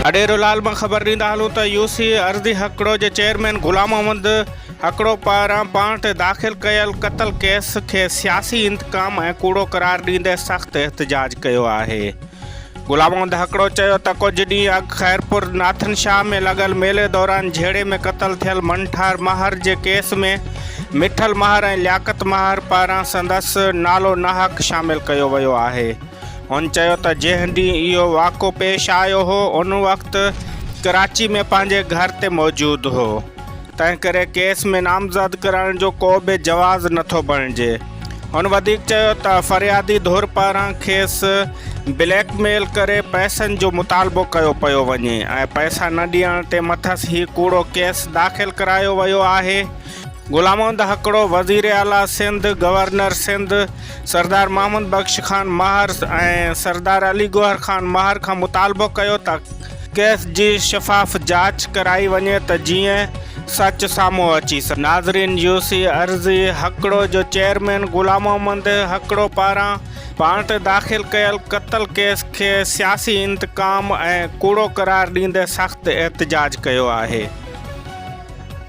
اڏيرو لال مان خبر ڏيندا هلون ته يو سي ارضي هڪڙو جي چيئرمين غلام محمد هڪڙو پاران پاڻ تي داخل ڪيل قتل ڪيس کي سياسي انتقام ۽ ڪوڙو قرار ڏيندي سخت احتجاج ڪيو آهي. غلام محمد هڪڙو چيو ته ڪجهه ڏينهن اڳ خيرپور ناٿن شاهه ۾ لڳل ميلي دوران جهيڙي ۾ قتل ٿيل منٺار ماهر جي ڪيس ۾ مٺل ماهر ۽ لياقت ماهر پاران سندس نالو ناحق شامل ڪيو ويو آهي. هن چيو ته جنهن ڏينهن اهو واقعو پيش آيو هو ان وقت ڪراچي ۾ پنهنجي گهر تي موجود هو تنهنڪري ڪيس ۾ نامزد ڪرڻ جو ڪو به جواز نٿو بڻجي. هن وڌيڪ چيو ته فريادي ڌر پاران کيس بليڪ ميل ڪري پئسن جو مطالبو ڪيو پيو وڃي ۽ پئسا نه ڏيڻ تي مٿس هي ڪوڙو ڪيس داخل ڪرايو ويو آهي. غلام محمد هڪڙو وزير اعليٰ سنڌ، گورنر سنڌ سردار محمد بخش خان مهر ۽ سردار علي گوهر خان مهر کان مطالبو ڪيو ته ڪيس جي شفاف جاچ ڪرائي وڃي ته جيئن سچ سامهون اچي سگهي. ناظرين يو سي عرضي هڪڙو جو چيئرمين غلام محمد هڪڙو پاران پاڻ تي داخل ڪيل قتل ڪيس کي سياسي انتقام ۽ ڪوڙو قرار ڏيندي سخت احتجاج ڪيو آهي.